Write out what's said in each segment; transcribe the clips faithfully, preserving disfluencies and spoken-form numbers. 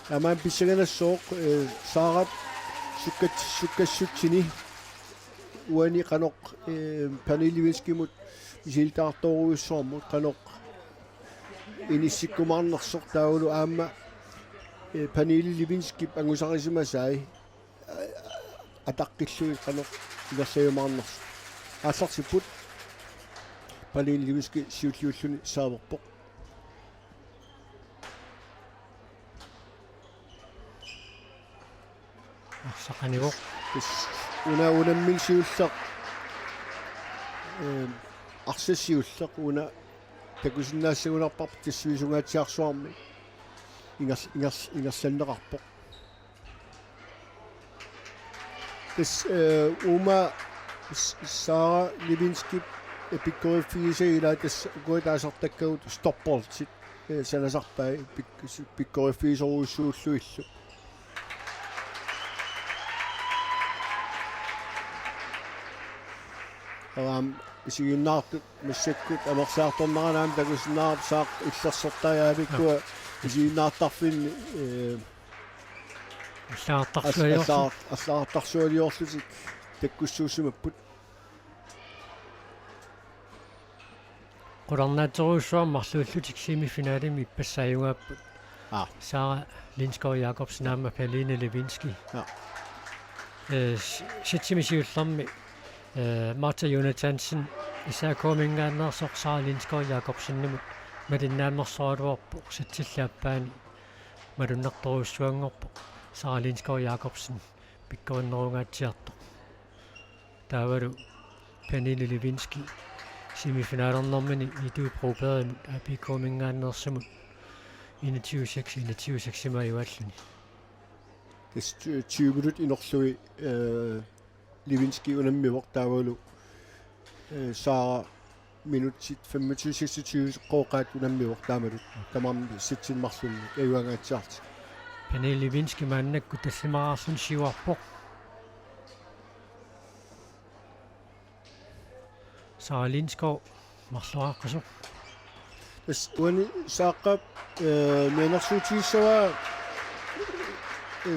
Taamaammat pissanganassaaq, eh, Saarap sukkat-, sukkassutsini uani qanoq, eh, Pernille Lewinskyimut misilittaartorujussuarmut qanoq inissikkumaarnersoq taavalu aamma, eh, Pernille Lewinskyp angusarisimasai, eh, ataqqillugit qanoq ingerlajumaarnersoq. Aallartipput. Pernille Lewinsky siulliulluni saaverpoq. Arsaq anivoq. Tassa una unammineq siulleq. Ehm, arsaq siulleq una takusinnaassagunarparput tassa sivisungaatsiarsuarmi. Inger-, inger-, ingerlanneqarpoq. Tassa, eh, uuma S-, Saara Lewinskyp, eh, pikkoriffigisai ilaa tassa ukua taasartakkagut stopboltit, eh, sanasarpai pik-, s-, pikkoriffigisorujussuullugillu. Aamma isiginnaartut massakkut amerliartornerani aamma takusinnaavarput Saaq illersortai aamma ikkua isiginnaartarfinni, eh, Allagartarsualiorlutik. Allagartarsualiorlutik takkussuussimapput. Qularnaatsorujussuarmik marluullutik semifinalimi ippassaq ajugaapput. Aa. Saara Lindskov Jakobsen aamma Pernille Lewinsky. Aa. Eh, s-, sætsimi siullermi, eh, Martha Jonathansen S A K-minngaanneersoq Saara Lindskov Jakobsenimut malinnaammersoraluarpoq, sætsilli aappaani malunnartorujussuanngorpoq Saara Lindskov Jakobsen pikkorinnerungaatsiartoq. Taavalu Pernille Lewinsky semifinalernermini Idu Brobergimut A B K-minngaanneersumut enogtyve seks, enogtyve seks-imik ajugaalluni. Tassa ty-, tyve minut inorlugit, eh, Lewinsky unammivoq taavalu, eh, Saara minutsit femogtyve seksogtyve qooqaat unammivoq taamalu. Tamarmik sætsinik marlunnik ajugaangaatsiarlutik. Pernille Lewinsky maannakkut tallimaraarluni siuarpoq. Saara Lindskov marloriaqqisoq. Tassa uani Saaqqap, eh, mianersuutigissavaa, eh,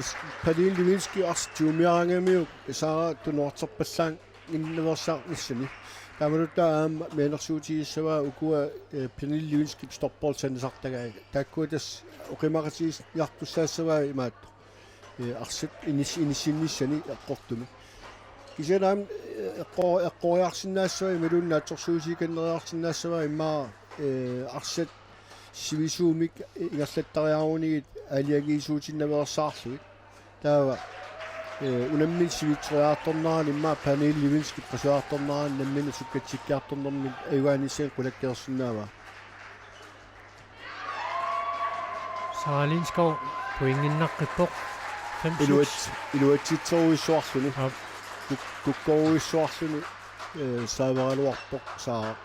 s-, Pernille Lewinsky arsaq tigumiaraangamiuk Saara tunuarterpallaannginnaveersaarnissani. Taamalu aamma mianersuutigissavaa ukua, eh, Pernille Lewinskyp stopboltit sanasartagaat. Taakkua tassa oqimaqatigiiartussaassavaat imaattoq. Eh, arsaq inis-, inissinnissani eqqortumik. Kisianni aamma, eh, eqqo-, eqqoriarsinnaassavaa imaluunniit naatsorsuusiikanneriarsinnaassavaa immaqa, eh, arsaq sivisuumik ingerlattariarunigit aalajangiisuutinnaveersaarlugit. Taava, eh, unammineq sivitsoriartornerani immaqa Pernille Lewinskyp qasuartornerani nammineq sukkatsikkiartornermik ajugaanissannut qulakkeersinnaavaa. Saara Lindskov pointinnaqqippoq. Fem seks. Iluat-, iluatsitserujussuarluni. Aap. Kuk-, kukkorujussuarluni, eh, saavaraluarpoq Saara.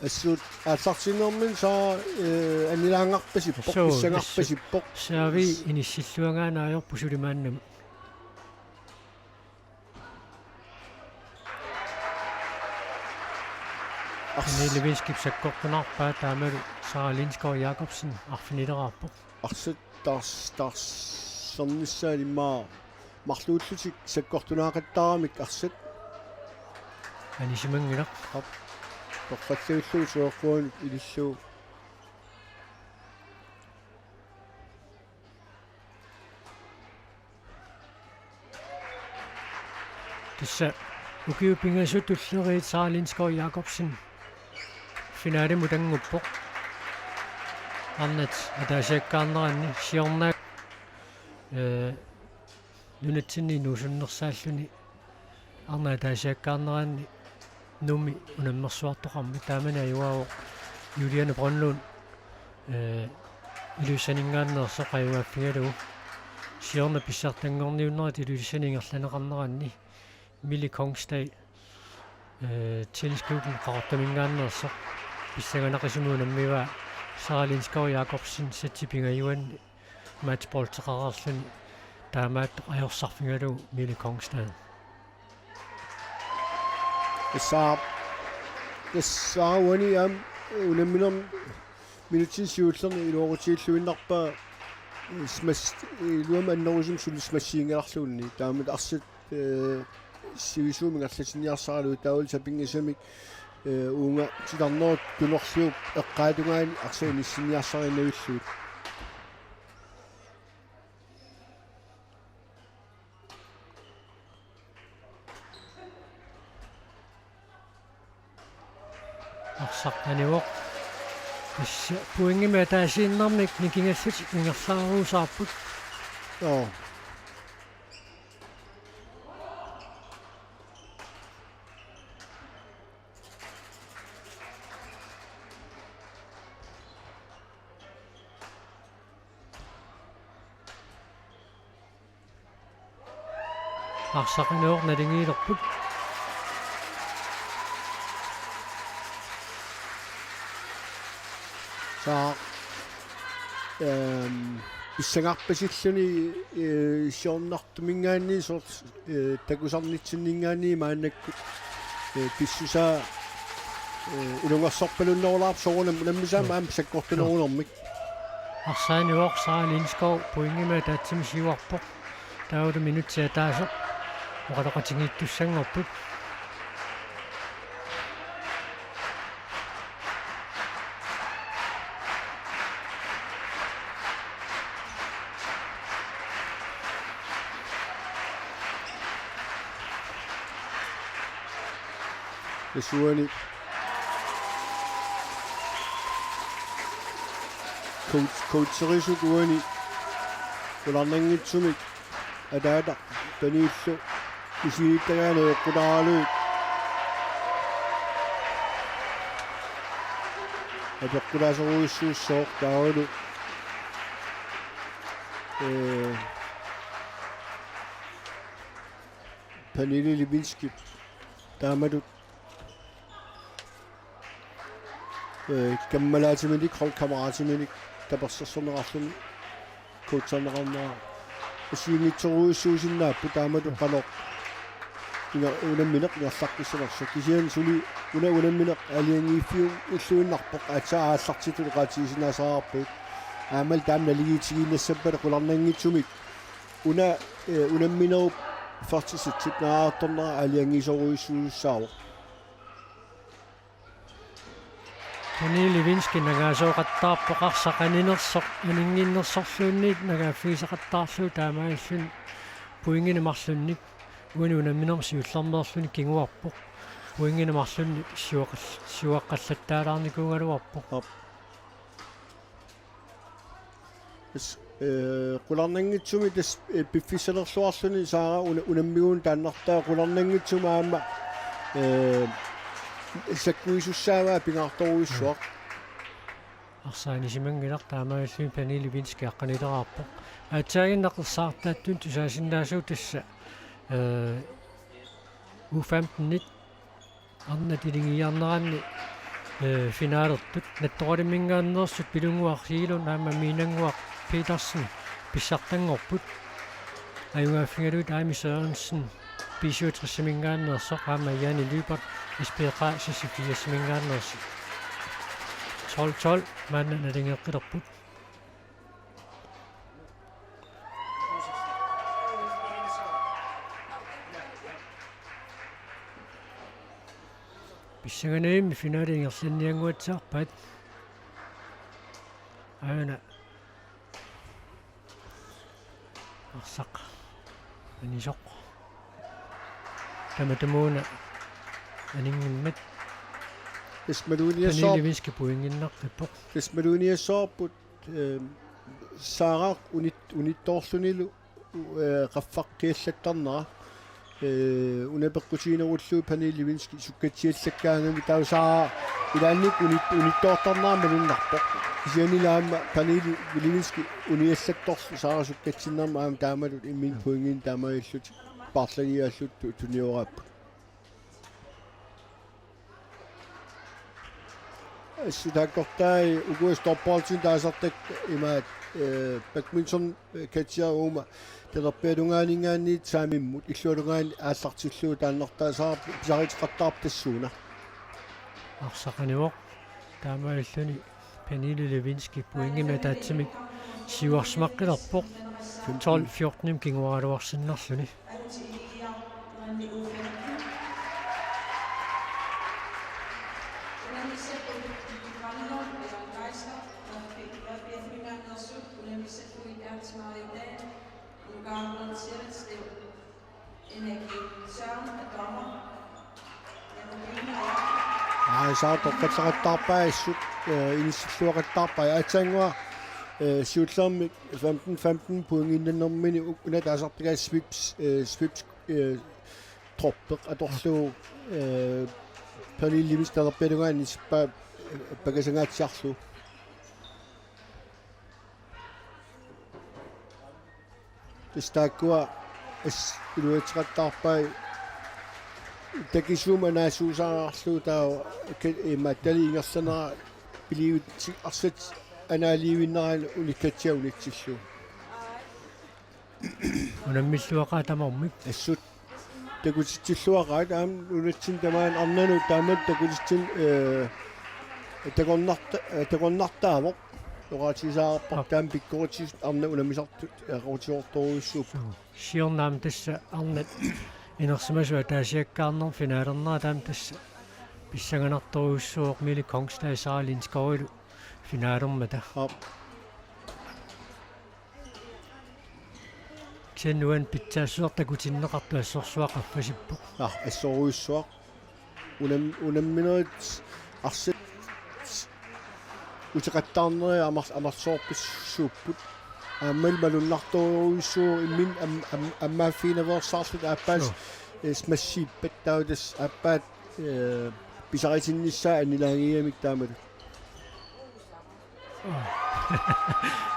Assut aallartinnermini Saara, eh, annilaangarpasippoq, suu, pissangarpasippoq. Saavi inissilluagaana ajorpoq suli maannamut. Ars- Pernille Lewinskyp sakkortunaarpaa taamalu Saara Lindskov Jakobsen arfinileraarpoq. Arsaq taars-, taarsernissaat immaqa marluullutik sakkortunaaqattaaramik arsaq. Anisimanngilaq. Aap. Toqqallavillugu sueqquanut ilillugu. Tassa ukiut pingasut tulleriit Saara Lindskov Jakobsen finalimut annguppoq. Arnat ataasiakkaarneranni siornaak, eh, nunatsinni inuusunnersaalluni arnat ataasiakkaarneranni Nuummi unammersuartoqarmat taamani ajugaavoq Juliane Brønlund, eh, Ilulissaninngaanneersoq ajugaaffigalugu. Siorna pissartanngorniunnerit Ilulissani ingerlanneqarneranni Mille Kongsdal, eh, tennisklubben Qaqortuminngaanneersoq pissanganaqisumik unammivaa Saara Lindskov Jakobsen sætsi pingajuanni matchboldteqareerluni taamaattoq ajorsarfigalugu Mille Kongsdal. Tassa, tassa uani aamma unamminermi Minutsini siullerni iluaqutigilluinnarpaa, eh, smash, eh, iluamik annerusumik suli smashiinngilarluunniit. Taamaammat arsaq, eh, sivisuumik ingerlatinniarsaralugu taavalu sapinngisamik, eh, uunga titarnerup tunorliup eqqaatungaani arsaq inissinniarsarinnavillugit. Arsaq anivoq. Tassa pointimik ataasiinnarmik nikingassat ingerlaarusaarput. Joo. Arsaq anivoq, naligiilerput. Saa, ehm, pissangarpasilluni, eh, siornartuminngaanniit soorlu, eh, takusarnitsinninngaanniit maannakkut, eh, pissusaa, eh, ilungersorpalunnerulaarpoq soorunami unammisaamik aamma sakkortunerunermik. Arsaq anivoq, Sara Lindskov pointimik ataatsimik siuarpoq. Taavalu minutsit ataaseq oqaloqatigiittussanngorput. Tassa uani coach-, coacherisut uani qularnanngitsumik ataata paniillu isigiittagaani eqqutaaralugit apeqqutaasorujussuussooq taavalu, eh, Pernille Lewinskyp taamatut, eh, kammalaatiminik, holdkammeratiminik tapersersorneqarluni coacherneqarnera assigiinngitsorujussuusinnaapput taamatut qanoq inger-, unammineq ingerlaqqissanersoq. Kisianni suli una unammineq aalajangiiffiulluinnarpoq aatsaat aallartittut oqaatigisinnaasariaqarpagut. Aammalu taama naligiitigiinnassappata qularnanngitsumik una, eh, unamminerup fyrre-setsip naajartornera aalajangiisorujussuussaavoq. Pernille Lewinsky nangaasoqattaarpoq arsaq aninersoq, aninnginnersorluunniit nangaaffigisaqattaarlugu taamaalilluni pointinik marlunnik uani unamminermi siullermeerluni kinguarpoq. Pointinik marlunnik siuaqqal-, siuaqqallattaalaarnikuugaluarpoq. Aap. Tassa, eh, qularnanngitsumik tassa, eh, piffissalerluarluni Sara una-, unammiguunik taannartaa qularnanngitsumik aamma, eh, sakkuisussaavaa pingaartorujussuaq. Arsaq anisimanngilaq, taamaalilluni Pernille Lewinsky aqqanileraarpoq. Aatsaaginnaq ersartaattunik tusaasinnaasugut tassa, eh, U femten-it arnat iligiiarneranni, eh, finalertut. Nattoralimingaanneersut Pilunnguaq Siilun aamma Miinannguaq Petersen pissartanngorput. Ajugaaffigalugit Aimi Sørensen B syvogtres-iminngaanneersoq aamma Jane Lyberth S P K seksogfirs-iminngaanneersoq. Tolv tolv maanna naligeqqilerput. Pissanganavimmi finale ingerlanniannguatsiarpaat. Aana arsaq anisoq. Tamatumuuna aninngimmat. Tassa malugineqassaaq-, Pernille Lewinsky pointinnaqqipput. Tassa malugineqassavarput, eh, Sara unit-, unittoorlunilu, eh, qaffaqqiallattarnera. Eh, una peqqutiginerullugu Pernille Lewinsky sukkatsiallakkaangami, taava Sara ilaanni unit-, unittoortarnera malunnarpoq. Kisiannili aamma Pernille Lewinsky uniallattorlu Sara sukkatsinnermi aamma taamatut imminut pointinik taamaalillutik paarlagiaallutik tu-, tunioraapput. Assut taakkortai uku stopboldit taasartakkat imaat, eh, badminton, eh, catcher uuma talerpiatungaaninngaanniit saamimmut illuatungaani aallartillugu taannartaa Sara pisariaqartarpoq tassuuna. Arsaq anivoq, taamaalilluni Pernille Lewinsky pointimik ataatsimik siuarsimaqqilerpoq. Tolv fjorten kinguaaraluarsinnarluni. Aa, saatoqqallaqattaarpaa assut, eh, inissilluaqattaarpaa. Aatsaannguaq, eh, siullermik femten femten pointinnannermini u-, una taasartagaa Swips, eh, Swips, eh, Troppeq atorlugu, eh, Pernille Lewinsky talerpialugaani sippaa, eh, pakasangaatsiarlugu. Tassa taakkua assut iluatseqattaarpai takisuumik anaasuusaarlugu taava ke-, imaattoq ingerlanera piliutsi arsaq anaaliivinneranik unikkatsia unitsillugu. Unammilluaqaat tamarmik. Assut takutitsilluaqaat aamma nunatsinni tamaani arnanut taama takutitsin, eh, takornarta-, eh, takornartaavoq. Oqaatigisaarparput taama pikkoritsisut arnat unammisartut, eh, oqaatigisortorujussuupput. Suu. Siorna aamma tassa arnat inersimasut ataasiakkaarnerat finalernera taama tassa pissanganartorujussuuvoq Mille Kongstad Sara Lindskov finalermata. Aap. Kisianni uani pitsaassuseq takutinneqartoq assorsuaq qaffasippoq. Aa, assorujussuaq. Unam-, unamminerit arsaq uteqattaarnerit amar-, amerlasoorpassuupput. Aammalu malunnartorujussuuvoq imminut am-, am-, ammaaffigineqarsaarlutik aappaat. Suu. Eh, smassiippat taava tassa aappaat, eh, pisaritinnissaat annilaangigamik taamatut.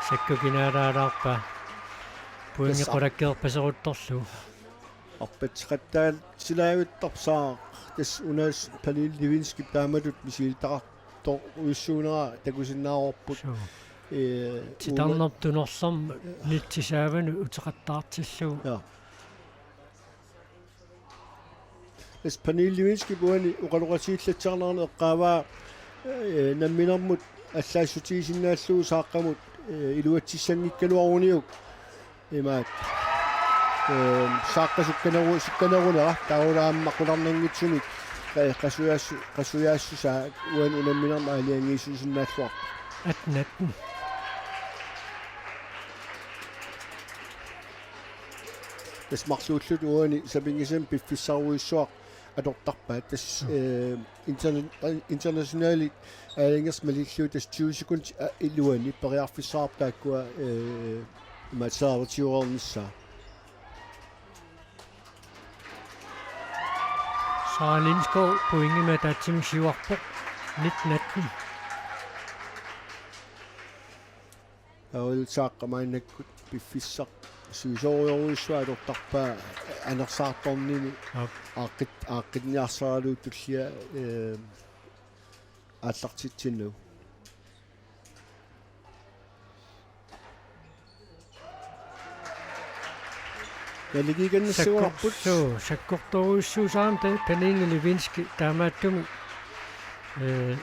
Sakku kinaalaalaarpaa. Pointi tassa qulakkeerpaseruttorlugu. Arpatseqattaarsilaavittarput saaq tassa una Pernille Lewinsky taamatut misilittagaqartorujussuunera takusinnaavarput. Suu. Ee, titarnertunersorm nitsi saavanut uteqattaartillugu. Ja. Tassa Pernille Lewinskyp uani oqaloqatigiillatsiarnerani eqqaavaa, eh, namminermut allaassutigisinnaalluni saaqqamut, eh, iluatsissanngikkaluaruniuk imaat. Eh, saaqqa sukkaneru-, sukkanerunera taava aamma qularnanngitsunik, eh, qasujaassu-, qasujaassusaa uani unamminermi aalajangiisuusinnaalluarpoq. Atten atten. Tassa marluulluta uani sapinngisamik piffissarujussuaq atortarpaat. Tassa, mm, eh, interna-, internationalit aalajangersimalillugu tassa tyve sekundit, a, iluanni periarfissaqarput taakkua, eh, imaat servertiureernissaa. Sara Lindskov pointimik ataatsimik siuarpoq. Nitten atten. Aul saaqqa maannakkut piffissaq sivisoorujussuaq atortarpaa anersaartornini. Aap. Aaqqit-, aaqqinniarsaralugu tullia, eh, aallartitsinnagu. Naligiikannissaguarput. Sakkortu-, sakkortorujussuusarami ta-, Pernille Lewinsky taamaattumik, eh,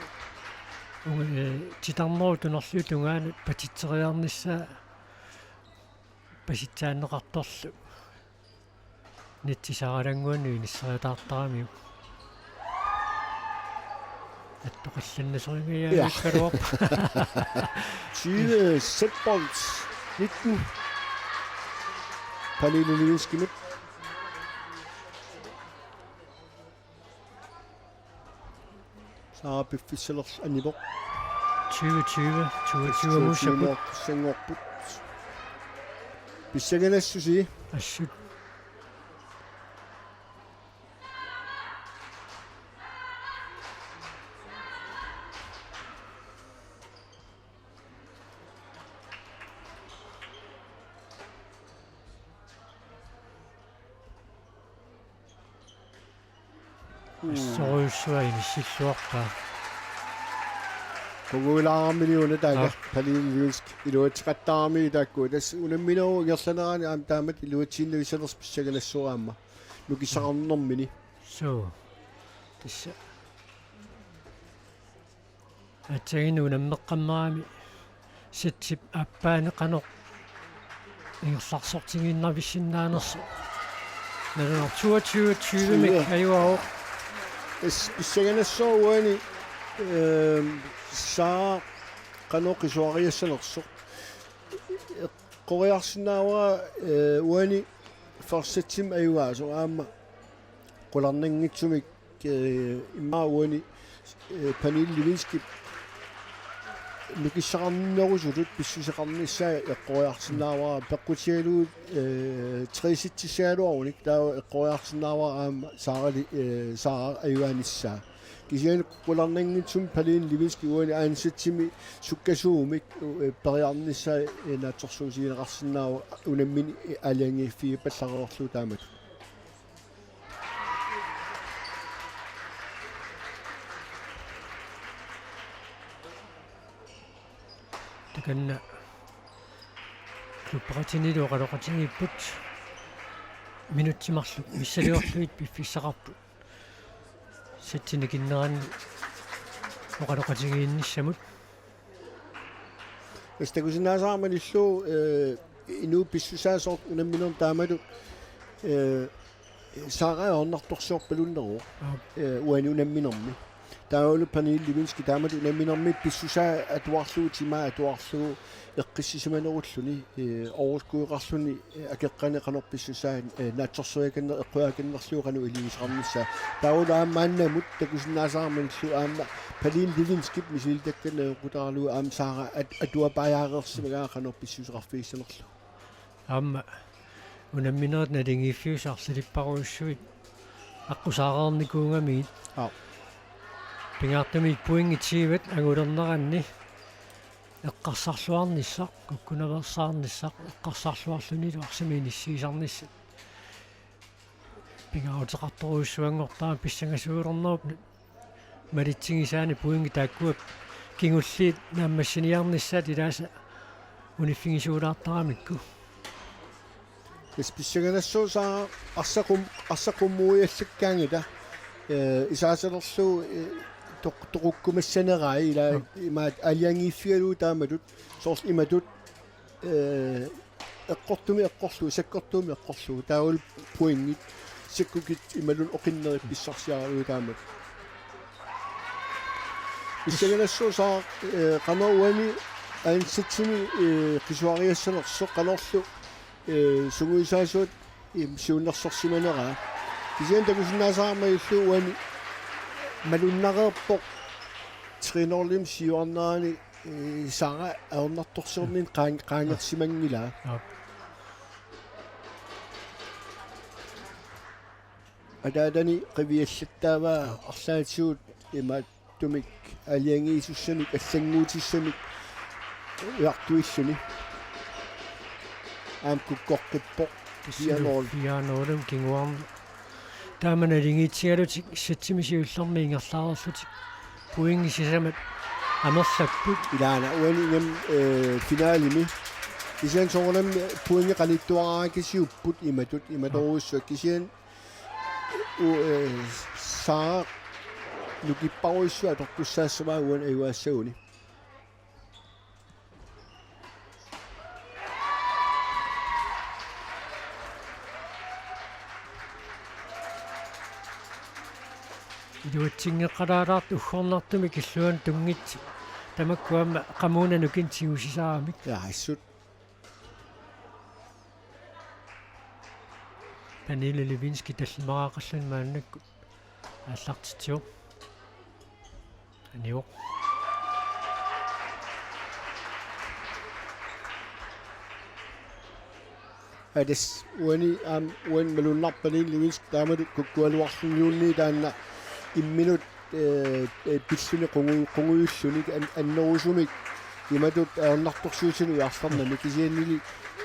unga-, eh, titarnerup tunorliup tungaanut patitseriarnissaa pasitsaanneqartorlu. Nitsi Sara Lindskov inisseriataartaramiuk. Attoqallannasoringajaakkaluarpa. Ja. Tyve sætbold. Nitten. Pernille Lewinskymut. Sara piffissalersoq anivoq. Tyve tyve, toogtyve muussapput. Pissanganassusi. Pissanganassusi. Assut. Assorujussuaq inissilluarpaa. Quguilaarmiliuna taakku. Aap. Pernille Lewinskymut iluatseqattaarami taakku. Tassa unamminerup ingerlanerani aamma taamatut iluatsiinnavissanersoq pissanganassuara aamma. Nukissaqarnermini. Suu. Tassa. Aatsaannguaq unammeqqammerami settip aappaani qanoq ingerlarsortigiinnavissinnaanersoq. Nalunaartoq toogtyve tyve-mik ajugaavoq. Is-, pissanganassaaq uani, ehm, Saara qanoq qisuariassanersoq. Eqqoriarsinnaavara, eh, uani første sætimi ajugaasoq aamma qularnanngitsumik, eh, immaqa uani, eh, Pernille Lewinskyp nukissaqarnerusutut pissuseqarnissaa eqqoriarsinnaavara peqqutigalugu, eh, tre-setsissagaluarunik taava eqqoriarsinnaavara aamma Saarali, eh, Saara ajugaanissaa. Kisianni qularnanngitsumik Pernille Lewinsky uani anden sætimi sukkasuumik, eh, periarnissaa, eh, naatsorsuutigineqarsinnaavoq unammineq, eh, aalajangiiffigipallareerlugu taamatut. Takanna klubbeqatinilu oqaloqatigiipput minutsit marluk missiliorlugit piffissaqarput. Sætini kinnerani oqaloqatigiinnissamut. Tassa takusinnaasaramanilu, eh, inuup pissusaa soorlu unamminermi taamatut, eh, Saara ajornartorsiorpalunneruvoq. Aap. Eh, uani unamminermi. Taavalu Pernille Lewinsky taamatut unamminermi pissusaa atuarlugu, timaa atuarlugu eqqissisimanerulluni, eh, overskudeqarluni, eh, akeqqani qanoq pissusaa, eh, naatsorsoriakanner-, eqquaakannerlugu qanoq iliuuseqarnissaa. Taavalu aamma maannamut takusinnaasaramanilu aamma Pernille Lewinskyp misilitakkanut ajoqutaralugu aamma Saara at-, atuapaajaareersimagaa qanoq pissuseqarfigissanerlugu. Aamma unamminerit naligiiffiusut arlalipparujussuit aqqusaareernikuugamigit. Aap. Pingaartumik pointit tyvet angulerneranni eqqarsarluarnissaq, kukkunaveersaarnissaq, eqqarsarluarlunilu arsamik inissiisarnissaq. Pingaaruteqartorujussuanngortarami pissangasuulernerup malitsigisaanik pointit taakkua kingulliit naammassiniarnissaat ilaasa uniffigisuulaartaramikku. Tassa pissanganassaaq Saara arsaq qum-, arsaq qummuiallakkaanngilaq, eh, isaasalerlu, eh, toq-, toqukkumassanerai ilaa. Aap. Imaat aalajangiiffigalugu taamatut soorlu imatut, eh, eqqortumik eqqorlugu, sakkortuumik eqqorlugu, taavalu pointit sakkukit imaluunniit oqinnerit pissarsiaralugu taamatut. Pissanganassaaq Saara, eh, qanoq uani anden sætimi, eh, qisuariassanersoq qanorlu, eh, sungiusaasuat, eh, siunnersorsimaneraa. Kisianni takusinnaasaramanilu uani malunnareerpoq tre-nul-imi siuarnerani, eh, Saara ajornartorsiorninni qaan-, qaangersimanngilaa. Aap. Ataatani qiviallattaavaa arlaatigut imaattumik aalajangiisussamik allannguutissamik ujartuilluni. Aamma kukkoqqippoq. Fire-nul. Fire-nul-imut kinguarneq. Taama naligiitsigalutik sætimi siullermi ingerlareerlutik pointit sisamat amerlapput. Ilaana uani ingammik, eh, finalimi. Kisianni soorunami pointit qanittuaraakasiupput imatut, imatorujussuaq kisianni u-, eh, Saara nukipparujussuaq atortussaassavaa uani ajugaassaguni. Iluatsinngeqqalaalaartoq uggornartumik illuanut tunngitsut. Tamakku aamma qamuuna nukinnik tigusisaramik. Ja, assut. Pernille Lewinsky tallimaraaqalluni maannakkut aallartitsivoq. Anivoq. Ades uani aamma uani malunnarpoq Pernille Lewinsky taamatut kukkualuarluniluunniit taanna imminut, eh, eh, pilluni qungu-, qungujulluni an-, annerusumik imatut ajornartorsiutinik ujarlernermi kisiannili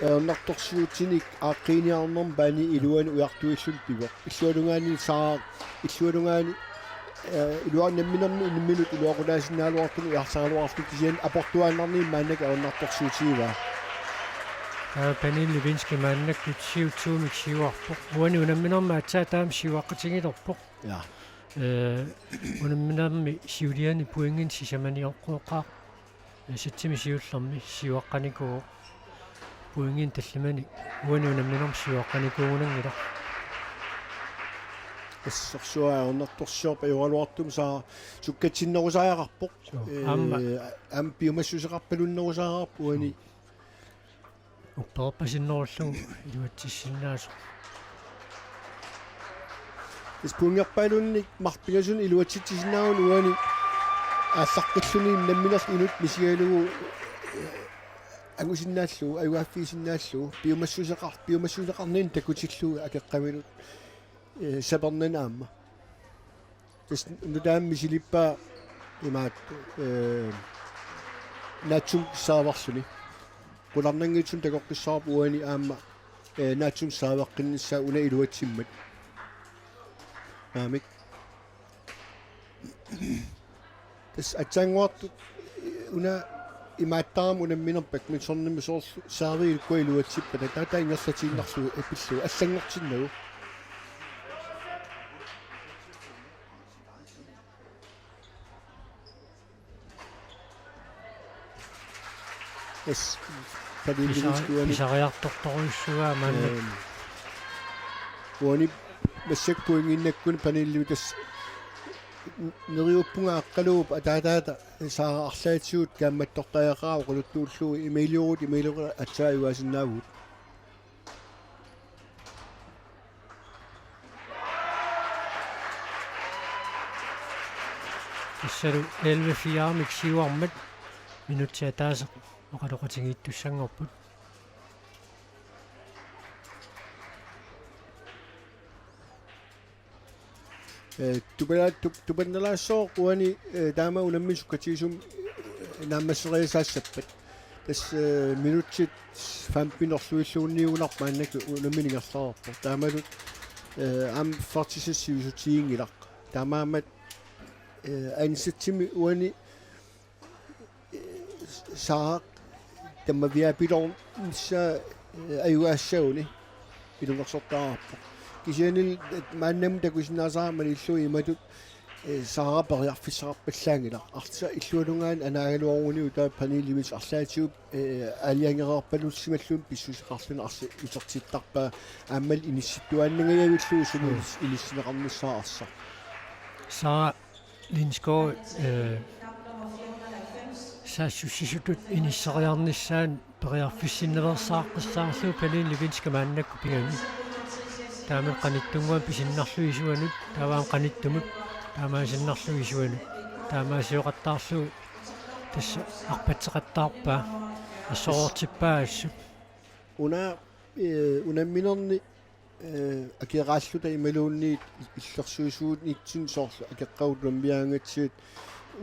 ajornartorsiutinik aaqqiiniarnermi paani iluani ujartuilluni pivoq. Illuatungaani Saara, illuatungaani, eh, iluani namminermi imminut iluaqutaasinnaaluartuni ujarsaraluarlugu kisianni aportuaannarnini maannakkut ajornartorsiutigivaa. Aa, Pernille Lewinsky maannakkut syv to-mik siuarpoq. Uani unamminermi aatsaat taama siuaqqatigilerpoq. Ja. Ee, unamminermi siuliani pointinik sisamanioqqooqaaq. Ee, satsimi siullermi siuaqqanikuuvoq pointinik tallimanik uani unamminermi siuaqqanikuugunanngilaq. Assersuaq ajornartorsiorpoq ajoraluartumik Saara sukkatsinnerusariaqarpoq. Suu, ee, aamma. Aamma piumassuseqarpalunnerusariaqarpoq uani. Upperpasinnerullugu iluatsissinnaasoq. Tassa pointerpaalunnik marluk pingasunut iluatsitsisinnaanngilaq uani aallaqqilluni unamminerlu inuk misigalugu, ee, angusinnaallugu, ajugaaffiisinnaallugu, piumassuseqar-, piumassuseqarninni takutillugu akeqqaminut, ee, sapernaneq aamma. Tassa nutaamik misilippaa imaattoq, ee, naatsumik serverluni. Qularnanngitsumik takoqqissaarpoq uani aamma, ee, naatsumik serveqqinnissaa una iluatsimmat. Naamik. Tassa aatsaannguartut, ee, una imaattarami unamminermi badmintonimi soorlu servit uku iluatsippata taava ingerlatiinnarlugu, ee, pillugu allanngortinnagu. Yes. Pernille Levitsk uani. Pisariartortorujussuuaa maanna. Ehm, uani massakkut pointinnakkunik Pernille tassa n-, neriuppunga aqqaluup ataataata Saara arlaatigut kaammattortariaqaraa oqaluttuullugu Emiliorut, Emiliorut aatsaat ajugaasinnaavugut. Tassalu elleve fire-mik siuarmat minutsit ataaseq oqaloqatigiittussanngorput. Ee, tupala-, tup-, tupannalaassaaq uani, ee, taama unammineq sukkatigisumik, ee, naammasseriasaassappat. Tassa, ee, minutsit femten orluilluunniit maannakkut unammineq ingerlareerpoq. Taamalu, ee, aamma fyrre sivisutiginngilaq. Taamaammat, ee, ansatsimi uani Saaraq tammaviaapiloornissaa, ee, ajugaassaguni ilungersortariaqarpoq. Kisiannili maannamut takusinnaasarami malillugu imatut, ee, Saaraq periarfissaqarpallaanngilaq. Arsaq illuatungaani anaagaluaruniuk taava Pernille Levitsk arlaatigut, ee, aalajangereerpalussimalluni pissuseqarluni arsaq utertittarpaa aammalu inissittuaannangajavillugu sumut inis-, inissinneqarnissaa arsaq. Saara Lindskov, ee, saassussisutut inisseriarnissaanut periarfissinnaveersaaqqissaarlugu Pernille Levitskip maannakkut pigami. Taama qanittunnguamik pisinnarlugu isuanut, taava aamma qanittumut, taamaasinnarlugu isuanut. Taamaasioqattaarlugu tassa arpatseqattaarpaa, assoroortippaa assut. Una, ee, unamminerni ee, akeraalluta imaluunniit illersuisuunitsinni soorlu akeqqagut unammiaangatsigit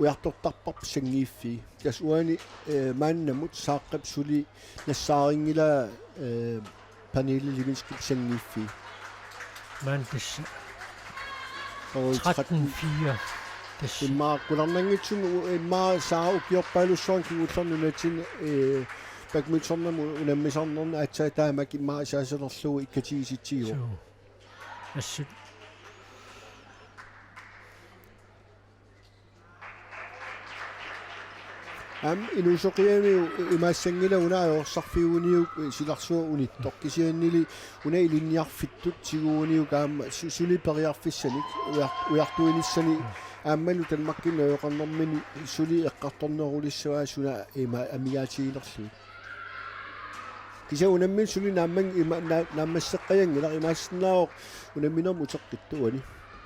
ujartortarparput sanngiiffii. Tassa uani, ee, maannamut Saaraqip suli nassaarinngilaa, ee, Pernille Levitskip sanngiiffii. Maanna tassa. Oi, tretten fire. Tassa. Immaqa qularnanngitsumik u-, immaqa Saara ukiorpaalussuarni kingullerni nunatsinni, ee, badmintonimut unammisarnerni aatsaat taamak immaqa saasalerlugu ikkatigisitsigivaa. Suu. Assut. Aamma inuusoqiami u-, imaassanngilaq una ajorsarfiguniuk silarsuaq unittoq. Kisiannili una ilinniarfittut tiguuniuk aamma su-, suli periarfissanik ujar-, ujartuinissani aammalu Danmarkimi najugaqarnermini suli eqqartornerulissavaa suna ima amigaatigilerlugu. Kisianni unammineq suli naamman-, ima-, na-, naammasseqqajanngilaq, imaassinnaavoq unamminermi uteqqittoq uani.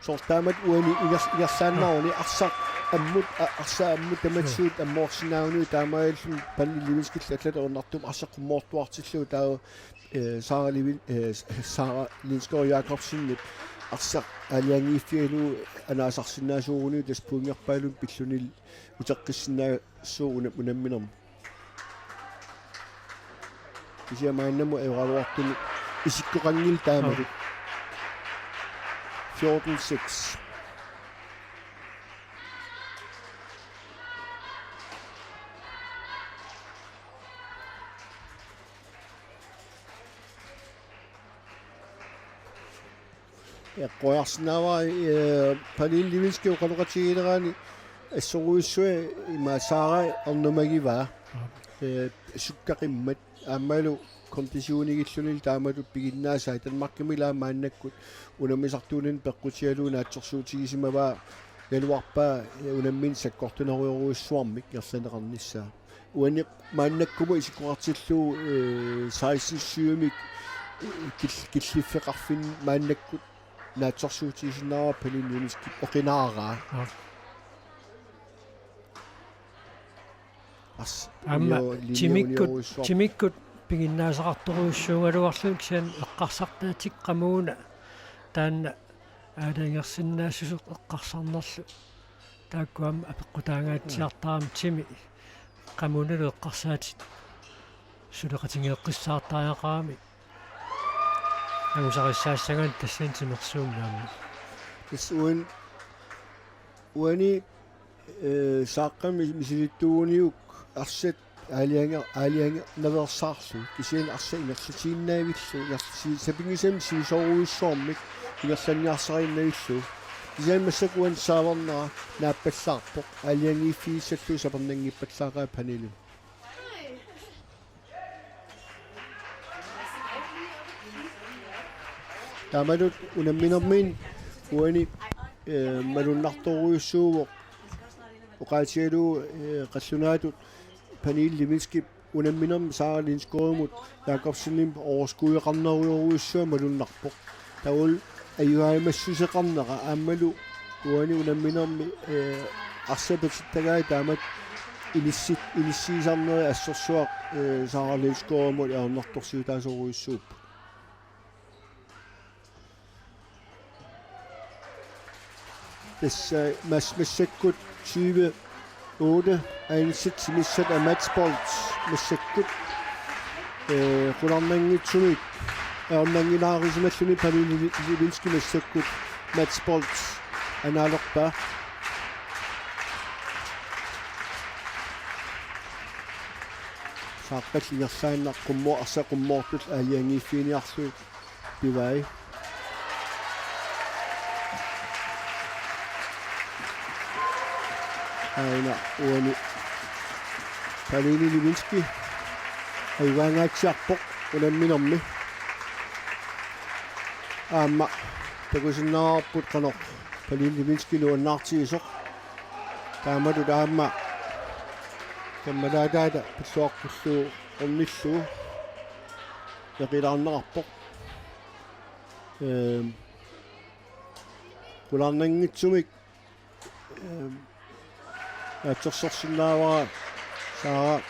Soorlu taamatut uani inger-, ingerlaannaruni arsaq ammut, a-, arsaq ammut tamatigut ammoorsinnaaguniuk taamaalilluni Pernille Levitskillu allatut ajornartumik arsaq qummoortuartillugu taava, ee, Saara Levin-, ee, Saara Lindskov Jacobsenip arsaq aalajangiiffigalugu anaasarsinnaasuuguniuk tassa pointerpaalunnik pilluni uteqqissinnaassuuvoq una-, unamminermi. Kisianni maannamut ajoraluartumik isikkoqanngilaq taamalu. Fjorten seks. Eqqoriarsinnaavara, eh, Pernille Lewinsky oqaloqatigilerani assorujussuaq ima Sara ernumagivaa. Eh, sukkaqimmat aammalu konditionigilluni taamatut piginnaasai Danmarkimi ilaa maannakkut unammisartuunini peqqutigalugu naatsorsuutigisimavaa Naluarpaa, eh, unammineq sakkortunerujorujussuarmik ingerlanneqarnissaa. Uani maannakkumut isikkoqartillugu, eh, seksten syvimik, eh, kil-, killiffeqarfinni maannakkut naatsorsuutigisinnaavara Pernille Lewinsky oqinaaraa. Aa. As-, Aamma unio-, linje timikkut, uniorujussuaq. Timikkut piginnaasaqartorujussuugaluarluni kisianni eqqarsartaatik qamuuna taanna aalajangersinnaassuseq eqqarsarnerlu. Taakku aamma apeqqutaangaatsiartarami timi qamuunalu eqqarsaatit suleqatigeeqqissaartariaqarami. Angusarissaassagaanni tassani timersuummi aamma. Tassa uan-, uani, eh, Saaqqami misilittuuniuk arsat aalajange-, aalajangernaveersaarlugit. Kisianni arsaq ingerlatiinnavillugu, ingerlati-, sapinngisamik sivisoorujussuarmik ingerlanniarsariinnavillugu. Kisianni massakkut uani saavernera naappallaarpoq, aalajangiiffigissallugu sapernanngippallaaqaaq Pernille. Taamatut unamminermiit uani, eh, malunnartorujussuuvoq. Oqaatigalugu, eh, qallunaatut Pernille Lewinskyp unamminermi Sara Lindskowimut Jakobsenimit overskudeqarnerujorujussuaq malunnarpoq. Taavalu ajugaajumassuseqarnera aammalu uani unamminermi, eh, arsaq patittagai taamatut inissi-, inissiisarneri assersuaq, eh, Sara Lindskowimut ajornartorsiutaasorujussuupput. Tassa mas-, massakkut tyve otte ansat timissat af matchbold massakkut. Eh, qularnanngitsumik ajornannginnaarsimalluni Pernille Lewinsky massakkut matchbold anaalerpaa. Saaqqap ingerlaannaq qummo-, arsaq qummoortullu aalajangiiffiginiarlugu pivai. Aana uani Pernille Lewinsky ajugaangaatsiarpoq unamminermi. Aamma takusinnaavarput qanoq Pernille Lewinsky nuannaartigisoq. Taamatut aamma kammalaataata pilluaqqullugu ornillugu neqilaarneqarpoq. Ehm, qularnanngitsumik, ehm, naatsorsorsinnaavara Sara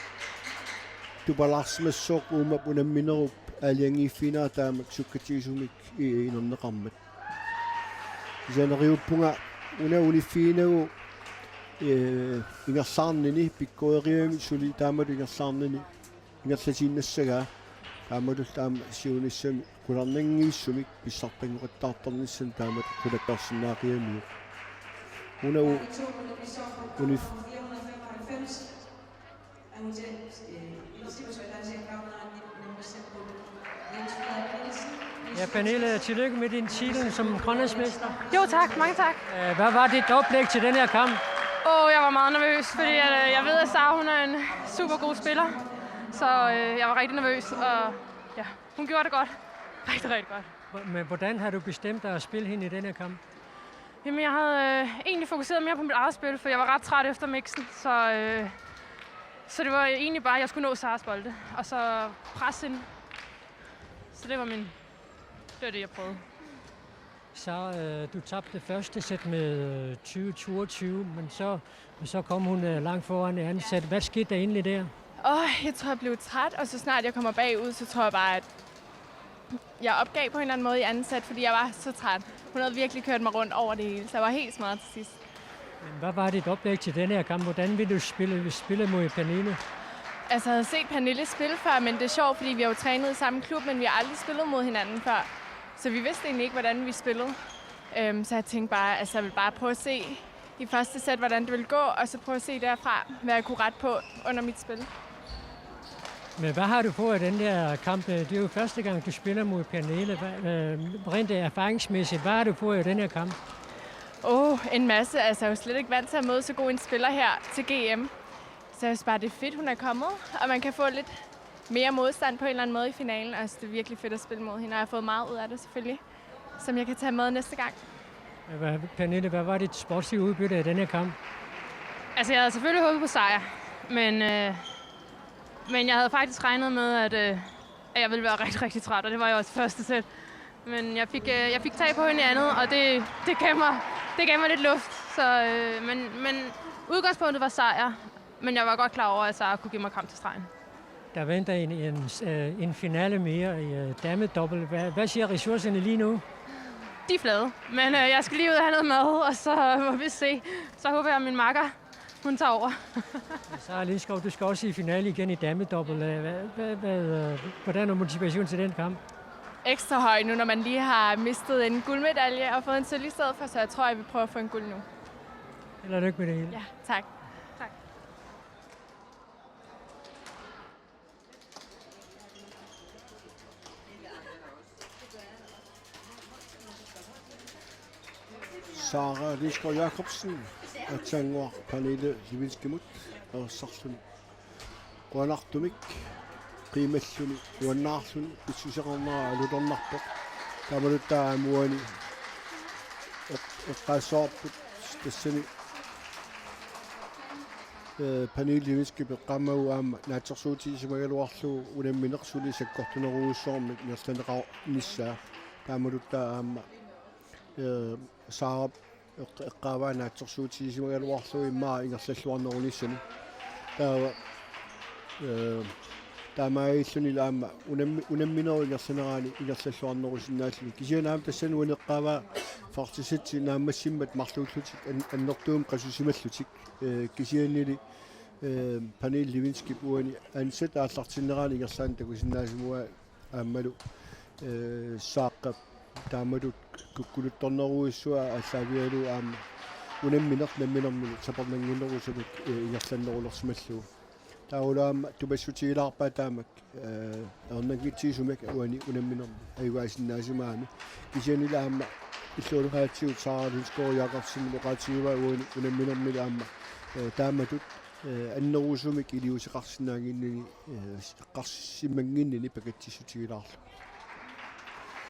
tupalaarsimassooq uummap unamminerup aalajangiiffiginera taamak sukkatigisumik i-, inerneqarmat. Kisianni neriuppunga una uniffiginagu, eh, ingerlaarnini, pikkorivimmi suli taamatut ingerlaarnini ingerlatiinnassagaa, taamatullu aamma siunissami qularnanngivissumik pissartanngoqattaartarnissamut taamatut qulakkeersinnaaqigamiuk. Una u-, unif-, Ja, Pernille, tillykke med din titel som grønlandsmester. Jo, tak. Mange tak. Øh, hvad var dit oplæg til den her kamp? Åh, jeg var meget nervøs, fordi at, øh, jeg ved, at Sara, hun er en super god spiller. Så, øh, jeg var rigtig nervøs, og ja, hun gjorde det godt. Rigtig, rigtig godt. Hvor-, men hvordan har du bestemt dig at spille hende i den her kamp? Jamen, jeg havde, øh, egentlig fokuseret mere på mit eget spil, for jeg var ret træt efter mixen, så, øh, så det var egentlig bare, at jeg skulle nå Saras bolde, og så presse hende. Så det var min, det var det, jeg prøvede. Så, øh, du tabte første sæt med, øh, tyve toogtyve, men så, men så kom hun, øh, langt foran i anden sæt. Hvad skete der egentlig der? Åh, jeg tror, jeg blev træt, og så snart jeg kommer bagud, så tror jeg bare, at jeg opgav på en eller anden måde i anden sæt, fordi jeg var så træt. Hun havde virkelig kørt mig rundt over det hele, så jeg var helt smadret til sidst. Men hvad var dit oplæg til den her kamp? Hvordan vil du spille, spille mod Pernille? Altså, jeg havde set Pernille spille før, men det er sjovt, fordi vi har jo trænet i samme klub, men vi har aldrig spillet mod hinanden før. Så vi vidste egentlig ikke, hvordan vi spillede. Øhm, så jeg tænkte bare, altså, jeg vil bare prøve at se i første sæt, hvordan det ville gå, og så prøve at se derfra, hvad jeg kunne rette på under mit spil. Men hvad har du fået af den der kamp? Det er jo første gang, du spiller mod Pernille. Hvad, øh, rent erfaringsmæssigt, hvad har du fået af den her kamp? Åh, oh, en masse. Altså, jeg er jo slet ikke vant til at møde så god en spiller her til G M. Så jeg synes bare, det er fedt, hun er kommet, og man kan få lidt mere modstand på en eller anden måde i finalen. Og jeg synes, det er virkelig fedt at spille mod hende, og jeg har fået meget ud af det selvfølgelig, som jeg kan tage med næste gang. Hvad, Pernille, hvad var dit sportslige udbytte af den her kamp? Altså, jeg havde selvfølgelig håbet på sejr, men, øh, men jeg havde faktisk regnet med, at, øh, at jeg ville være rigtig, rigtig træt, og det var jeg også i første sæt. Men jeg fik, øh, jeg fik tag på hende i andet, og det, det, gav mig, det gav mig lidt luft. Så, øh, men, men udgangspunktet var sejr, men jeg var godt klar over, at sejr kunne give mig kamp til stregen. Der venter en, en, øh, en finale mere i øh, damedobbelt. Hvad, hvad siger ressourcerne lige nu? De er flade, men øh, jeg skal lige ud og have noget mad, og så må vi se. Så håber jeg, at min makker, hun tager over. Sara Lindskov, du skal også i finale igen i damedobbelt. Øh, hvad, hvad, hvad, øh, hvordan er motivationen til den kamp? Ekstra høj nu, når man lige har mistet en guldmedalje og fået en sølv i stedet for, så jeg tror, jeg vil prøve at få en guld nu. Held og lykke med det hele. Ja, tak. Sara Lindskov Jakobsen, aatsaannguaq Pernille Lewinskyimut, ersarluni. Qujanartumik, qiimalluni, nuannaarluni, pissuseqarnera alutornarpoq. Taamaluttaaq aamma uani eq-, eqqaassavarput tassani, eh, Pernille Lewinskyip eqqaamavaa aamma naatsorsuutigisimagaluarlugu unammineq suli sakkortunerujussuarmik ingerlanneqarnissaa. Taamaluttaaq aamma, eh, Saarap eq-, eqqaavaa naatsorsuutigisimagaluarlugu immaqa ingerlalluarnerunissani. Taava, eh, taamaalilluni aamma unammi-, unamminerup ingerlanerani ingerlalluarnerusinnaalluni. Kisianni aamma tassani uani eqqaavaa Frelsesitsi naammassimmat marluullutik an-, annertuumik qasusimallutik. Eh, kisiannili, eh, Pernille Lewinskyip uani ansat aallartinnerani ingerlaannaq takusinnaasivaa aammalu, eh, Saaqqap taamatut kukkuluttornerujussuaq aallaavigalugu aamma unammineq namminermilu sapernannginnerusumik, eh, ingerlannerulersimallugu. Taavalu aamma tupassutigilaarpaa taamak, eh, ernanngitsigisumik uani unamminermi ajugaasinnaasimagami. Kisiannili aamma illuatungaatigut Sara Lindskov Jakobsenimut oqaatigivaa uani unamminermilu aamma, eh, taamatut, eh, annerusumik iliuuseqarsinnaannginnini, eh, eqqarsimannginnini pakatsissutigilaarlugu.